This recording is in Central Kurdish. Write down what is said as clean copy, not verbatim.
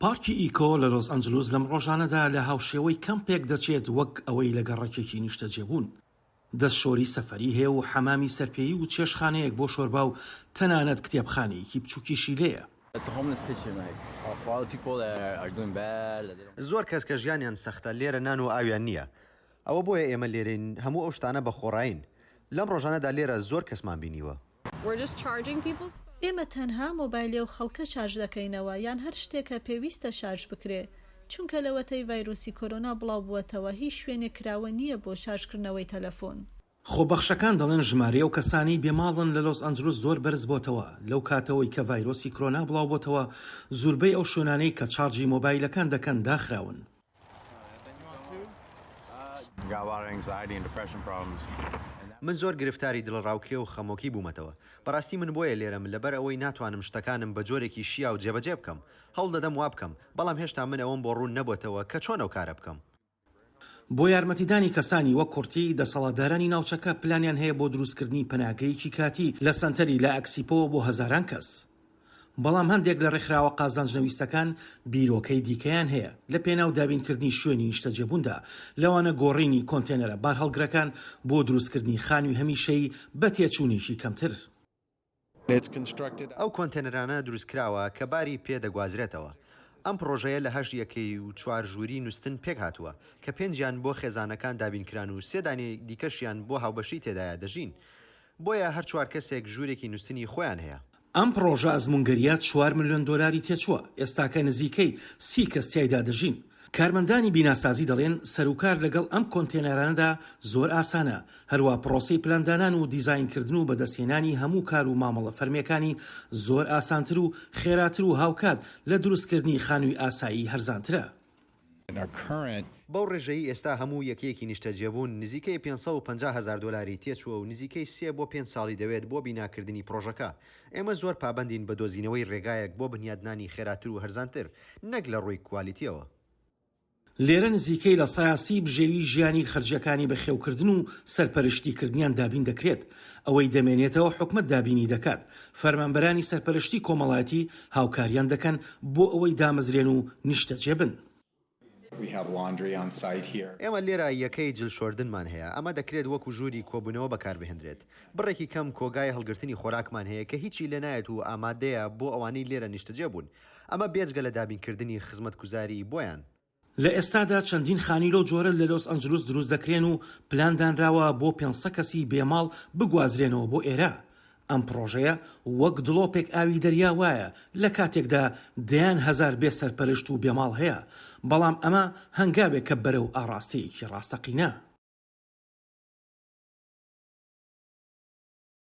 پارکی ئیکۆ لە لۆس ئەنجلوس لەم ڕۆژانەدا لە هاوشێوەی کەمپێک دەچێت وەک ئەوەی لە گەڕەکێکی نیشتەجێبوون. دەستشۆری سەفەری هەیە و حەمامی سەرپێیی و چێشتخانەیەک بۆ شۆربا و تەنانەت کتێبخانەیەکی بچووکیشی لێیە. زۆر کەس کە ژیانیان سەختە لێرە نان و ئاویان نییە، ئەوە بۆیە ئێمە لێرەین هەموو ئەو شتانە بە خۆڕایین. لەم ڕۆژانەدا لێرە زۆر کەسمان بینیوە. ئێمە تەنها مۆبایلی ئەو خەڵکە شارژ دەکەینەوە یان هەر شتێک کە پێویستە شارژ بکرێ، چونکە لەوەتەی ڤایرۆسی کۆرۆنا بڵاوبووەتەوە هیچ شوێنێک کراوە نییە بۆ شارژکردنەوەی تەلەفۆن. خۆبەخشەکان دەڵێن ژمارەی ئەو کەسانەی بێ ماڵن لە لۆس ئەنجلوس زۆر بەرزبۆتەوە، لەو کاتەوەی کە ڤایرۆسی کرۆنا بڵاوبۆتەوە زوربەی ئەو شوێنانەی کە چارجی مۆبایلەکان دەکەن داخراون. من زۆر گرفتاری دڵەڕاوکێ و خەمۆکی بوومەتەوە. بەڕاستی من بۆیە لێرەم لەبەر ئەوەی ناتوانم شتەکانم بە جۆرێکی شیاو جێبەجێ بکەم. هەوڵ دەدەم وا بکەم، بەڵام هێشتا من ئەوەم بۆ ڕوون نەبۆتەوە کە چۆن ئەو کارە بکەم. بۆ یارمەتیدانی کەسانی وەک کورتی، دەسەڵاتدارانی ناوچەکە پلانیان هەیە بۆ دروستکردنی پەناگەیەکی کاتی لە سەنتەری لا ئەکسیپۆ بۆ هەزاران کەس. بەڵام هەندێک لە ڕێکخراوە قازانجنەویستەکان بیرۆکەی دیکەیان هەیە لە پێناو دابینکردنی شوێنی نیشتەجێبووندا، لەوانە گۆڕینی کۆنتێنەرە بارهەڵگرەکان بۆ دروستکردنی خانووی هەمیشەیی بە تێچوونێکی کەمتر. ئەو کۆنتێنەرانە دروستکراوە کە باری پێ دەگوازرێتەوە. ئەم پڕۆژەیە لە هەشت یەکەی و چوار ژووری نوستن پێکهاتووە، کە پێنجیان بۆ خێزانەکان دابینکران و سێ دانەی دیکەشیان بۆ هاوبەشی تێدایە دەژین. بۆیە هەر چوار کەسێک ژوورێکی نوستنی خۆیان هەیە. ئەم پڕۆژە ئەزموونگەرییە چوار ملیۆن دۆلاری تێچووە، ئێستاکە نزیکەی سی کەس تیایدا دەژین. کارمەندانی بیناسازی دەڵێن سەروکار لەگەڵ ئەم کۆنتێنەرانەدا زۆر ئاسانە، هەروا پڕۆسەی پلاندانان و دیزاینکردن و بەدەستهێنانی هەموو کار و مامەڵە فەرمییەکانی زۆر ئاسانتر و خێراتر و هاوکات لە دروستکردنی خانووی ئاسایی هەرزانترە. بەو ڕێژەی ئێستا هەموو یەکەیەکی نیشتەجێبوون نزیکەی 550 هەزار دۆلاری تێچووە و نزیکەی سێ بۆ پێنج ساڵی دەوێت بۆ بیناکردنی پڕۆژەکە. ئێمە زۆر پابەندین بە دۆزینەوەی ڕێگایەک بۆ بنیادنانی خێراتر و هەرزانتر، نەک لە ڕووی کوالیتییەوە. لێرە نزیکەی 30% بژێوی ژیانی خەرجیەکانی بەخێوکردن و سەرپەرشتیکردنیان دابین دەکرێت، ئەوەی دەمێنێتەوە حکومەت دابینی دەکات، فەرمانبەرانی سەرپەرشتی کۆمەڵایەتی هاوکاریان دەکەن بۆ ئەوەی دامەزرێن و نیشتەجێ بن. ئێمە لێرە یەکەی جل شۆردنمان هەیە، ئەمە دەکرێت وەکو ژووری کۆبوونەوە بەکاربهێندرێت. بڕێکی کەم کۆگای هەڵگرتنی خۆراکمان هەیە کە هیچی لێنایەت و ئامادەیە بۆ ئەوانەی لێرە نیشتەجێ بوون. ئەمە بێجگە لە دابینکردنی خزمەتگوزاری بۆیان. لە ئێستادا چەندین خانوی لەو جۆرە لە لۆس ئەنجلوس دروست دەکرێن و پلان دانراوە بۆ 500 کەسی بێ ماڵ بگوازرێنەوە بۆ ئێرە. ئەم پڕۆژەیە وەک دڵۆپێک ئاوی دەریا وایە لە کاتێکدا دەیان هەزار بێ سەرپەرشت و بێ ماڵ هەیە، بەڵام ئەمە هەنگاوێکە بەرەو ئاڕاستەیەکی ڕاستەقینە.